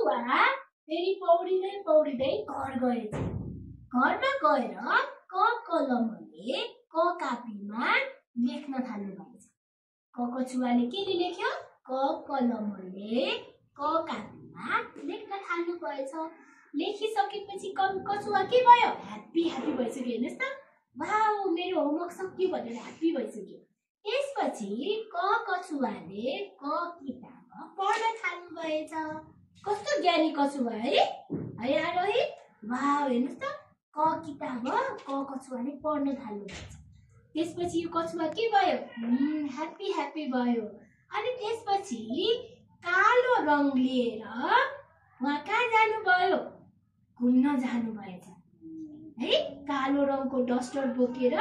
कछुवा फेरि पौडिँदै पौडिँदै घर गएछ। घरमा गएर क कलमले क कापीमा लेख्न थाल्नुभएछ। कछुवाले के लेख्यो? क कलमले क कापीमा लेख्न थाल्नुभएछ। लेखिसकेपछि कछुवा के भयो? ह्याप्पी भइसक्यो। हेर्नुहोस् त, वाउ मेरो होमवर्क सकियो भनेर ह्याप्पी भइसक्यो। त्यसपछि कछुवाले क किताब पढ्न थाल्नुभएछ। कस्तो ज्ञानी कछुवा है आरोही? वाउ हेर्नुहोस् त, क किताब कछुवाले पढ्न थाल्नुभएछ। त्यसपछि यो कछुवा के भयो? ह्याप्पी भयो। अनि त्यसपछि कालो रङ लिएर उहाँ कहाँ जानुभयो? घुम्न जानुभएछ है। कालो रङको डस्टर बोकेर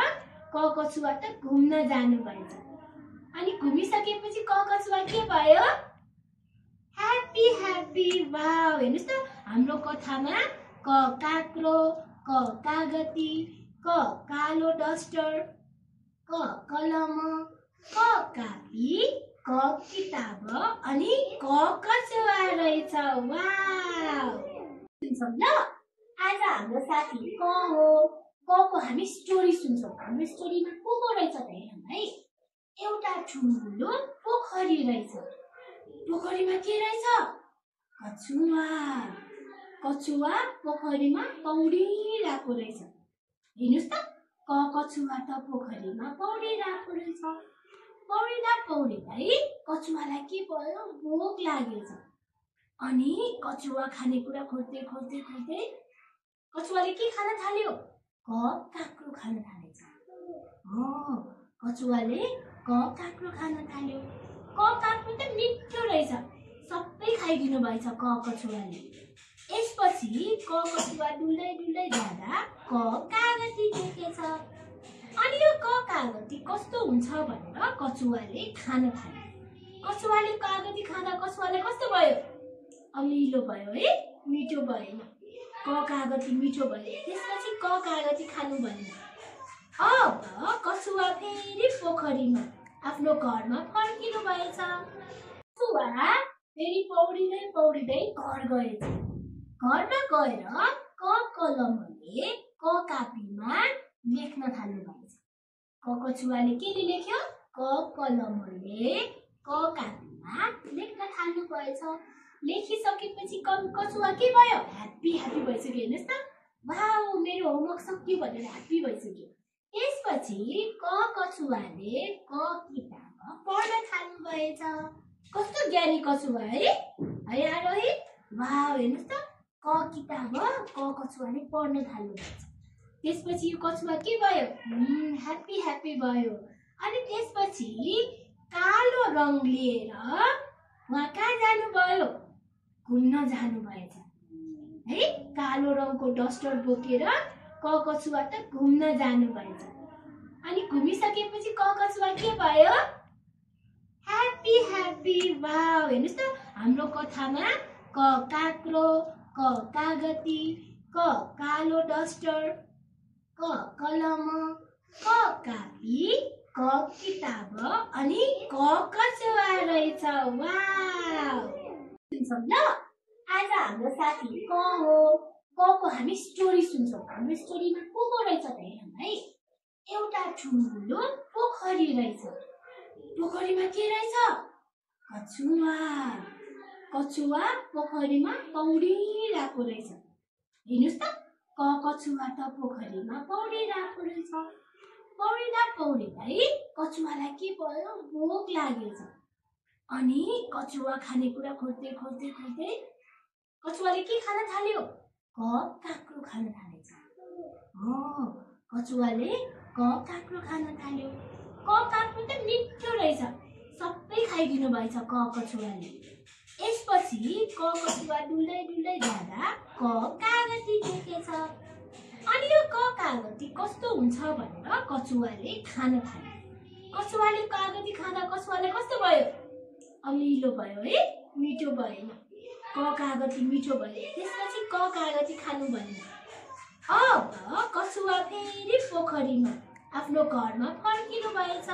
कछुवा त घुम्न जानुभएछ। अनि घुमिसकेपछि कछुवा के भयो? ह्याप्पी। वाउ हेर्नुहोस् त, हाम्रो कथामा क काक्रो, क कागती, क कालो डस्टर, क कलम, क कापी, क किताब अनि क कछुवा रहेछ। वाउ सुन्छौँ ल। आज हाम्रो साथी क हो। कको हामी स्टोरी सुन्छौँ। हाम्रो स्टोरीमा को रहेछ त हेरौँ है। एउटा ठुलो पोखरी रहेछ। पोखरीमा के रहेछ? कछुवा पोखरीमा पौडिरहेको रहेछ। हेर्नुहोस् त, कछुवा त पोखरीमा पौडिरहेको रहेछ। पौडिँदै कछुवालाई के भयो? भोक लागेछ। अनि कछुवा खानेकुरा खोज्दै कछुवाले के खान थाल्यो? काँक्रो खान थालेछ। कछुवाले काँक्रो खान थाल्यो। काँक्रो त मिठो रहेछ। सबै खाइदिनु भएछ कछुवाले। यसपछि कछुवा डुल्दै जाँदा कागती देखेछ। अनि यो कागती कस्तो हुन्छ भनेर कछुवाले खान थाल्यो। कछुवाले कागती खाँदा कछुवाले कस्तो भयो? अमिलो भयो है, मिठो भएन। कागती मिठो भयो। त्यसपछि कागती खानु भएन। अब कछुवा फेरि पोखरीमा आफ्नो घरमा फर्किनु भएछ। कछुवा फेरि पौडिँदै घर गएछ। घरमा गएर क कलमले क कापीमा लेख्न थाल्नुभएछ। कछुवाले के लेख्यो? क कलमले क कापीमा लेख्न थाल्नुभएछ। लेखिसकेपछि कछुवा के भयो? ह्याप्पी भइसक्यो। हेर्नुहोस् त, वाउ मेरो होमवर्क सकियो भनेर ह्याप्पी भइसक्यो। त्यसपछि कछुवाले क किताब पढ्न थाल्नुभएछ। कस्तो ज्ञानी कछुवा है आरोही? वाउ हेर्नुहोस् त, क किताब कछुवाले पढ्न थाल्नुभएछ। त्यसपछि यो कछुवा के भयो? ह्याप्पी भयो। अनि त्यसपछि कालो रङ लिएर उहाँ कहाँ जानुभयो? घुम्न जानुभएछ है। कालो रङको डस्टर बोकेर कछुवा त घुम्न जानुभएछ। अनि घुमिसकेपछि कछुवा के भयो? ह्याप्पी। वाउ हेर्नुहोस् त, हाम्रो कथामा क काक्रो, क कागती, क कालो डस्टर, क कलम, क कापी, क किताब अनि क कछुवा रहेछ। वाउ सुन्छौँ ल। आज हाम्रो साथी क हो। कको हामी स्टोरी सुन्छौँ। हाम्रो स्टोरीमा को रहेछ त हेरौँ है। एउटा ठुलो पोखरी रहेछ। पोखरीमा के रहेछ? कछुवा पोखरीमा पौडिरहेको रहेछ। हेर्नुहोस् त, कछुवा त पोखरीमा पौडिरहेको रहेछ। पौडिँदै कछुवालाई के भयो? भोक लागेछ। अनि कछुवा खानेकुरा खोज्दै कछुवाले के खान थाल्यो? काँक्रो खान थालेछ। कछुवाले काँक्रो खान थाल्यो। काँक्रो त मिठो रहेछ। सबै खाइदिनु भएछ कछुवाले। यसपछि कछुवा डुल्दै जाँदा कागती देखेछ। अनि यो कागती कस्तो हुन्छ भनेर कछुवाले खान थाल्यो। कछुवाले कागती खाँदा कछुवाले कस्तो भयो? अमिलो भयो है, मिठो भएन। कागती मिठो भयो। त्यसपछि कागती खानु भएन। अब कछुवा फेरि पोखरीमा आफ्नो घरमा फर्किनु भएछ।